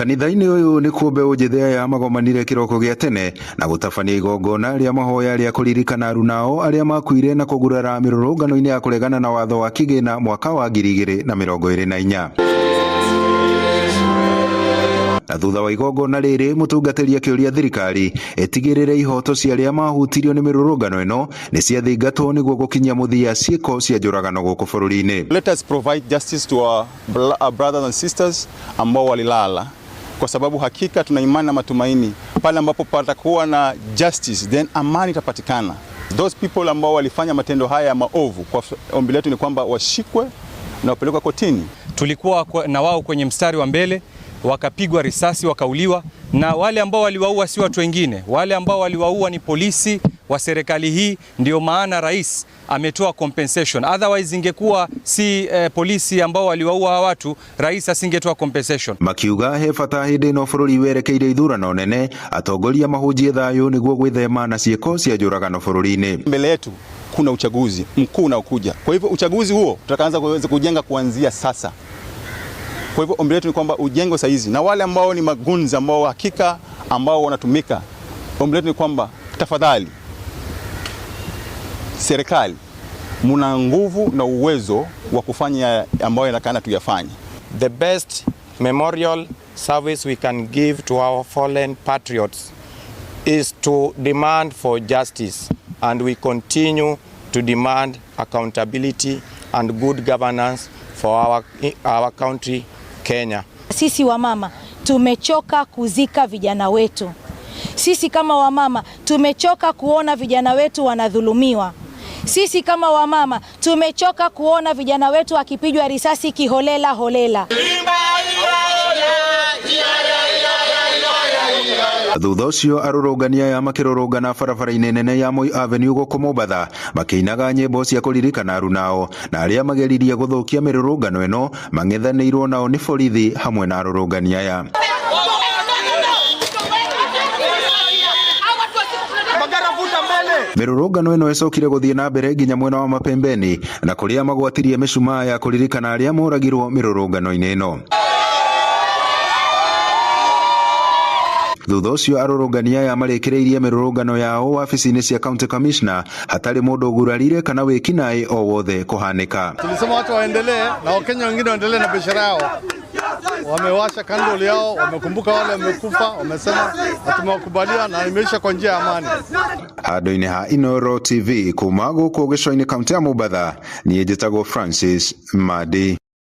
Kanitha-inĩ ũyũ nĩkuo mbeũ njĩthĩ aya magomanire kĩroko gĩa tene na gũtabania igongona rĩa mahoya rĩa kũririkana arunao arĩa makuire na kũgurara mĩrũrũngano-inĩ ya kũregana na watho wa kĩgĩna mwaka wa 2024. Na thutha wa igongona rĩrĩ, mũtungatĩri akĩũria thirikari ĩtigĩrĩre ihoto cia arĩa mahutirio nĩ mĩrũrũngano ĩno nĩ ciathingatwo nĩguo gũkinyia mũthia ciĩko cia njũragano gũkũ bũrũri-inĩ. Let us provide justice to our brothers and sisters ambao walilala, kwa sababu hakika tuna imani na matumaini pale ambapo patakuwa na justice, then amani itapatikana. Those people ambao walifanya matendo haya ya maovu, kwa ombi letu ni kwamba washikwe na wapelekwe kotini. Tulikuwa na wao kwenye mstari wa mbele, wakapigwa risasi wakauliwa, na wale ambao waliwaua si watu wengine, wale ambao waliwaua ni polisi wa serikali hii. Ndio maana rais ametoa compensation, otherwise ingekuwa si polisi ambao waliwaua watu, rais asingetoa compensation. Makiuga he bata hĩndĩ ĩno bũrũri werekeire ithurano nene atongoria mahunjie thayũ nĩguo gwĩthema na ciĩko cia njũragano bũrũri-inĩ. Mbele yetu kuna uchaguzi mkuu unaokuja, kwa hivyo uchaguzi huo tutakaanza kujenga kuanzia sasa. Kwa hivyo ombi letu ni kwamba ujengwe saa hizi, na wale ambao ni magunzi ambao hakika ambao wanatumika, ombi letu ni kwamba tafadhali serikali, muna nguvu na uwezo wa kufanya ambayo inatakana tuyafanye. The best memorial service we can give to our fallen patriots is to demand for justice, and we continue to demand accountability and good governance for our country Kenya. Sisi wamama tumechoka kuzika vijana wetu. Sisi kama wamama tumechoka kuona vijana wetu wanadhulumiwa. Sisi kama wamama tumechoka kuona vijana wetu wakipigwa risasi kiholela holela. Thutha ũcio arũrũngani aya makĩrũrũngana barabara-inĩ nene ya Moi Avenue gũkũ Mombatha makĩinaga nyĩmbo cia kũririkana arunao, na arĩa mageririe gũthũkia mĩrũrũngano ĩno mang'ethanĩirwo nao nĩ borithi hamwe na arũrũngani aya. Mĩrũrũngano ĩno ĩcokire gũthiĩ na mbere nginya mwena wa Mapembeni na kũrĩa magwatirie mĩcumaa ya kũririkana arĩa moragirwo mĩrũrũngano-inĩ ĩno. Thutha ũcio arũrũngani aya marĩkĩrĩirie mĩrũrũngano yao wabici-inĩ cia county commissioner hatarĩ mũndũ ũgurarire kana wĩkinaĩ o wothe kũhanĩka. Tulisema watu waendelee na Wakenya wengine waendelee na biashara yao. Wamewasha candle yao, wamekumbuka wale wamekufa, wamesema tumewakubalia na imeisha kwa njia ya amani. Handũ-inĩ ha Inooro TV kuma gũkũ gĩcũa-inĩ kaunti ya Mombatha, niĩ njĩtagwo Francis Madi.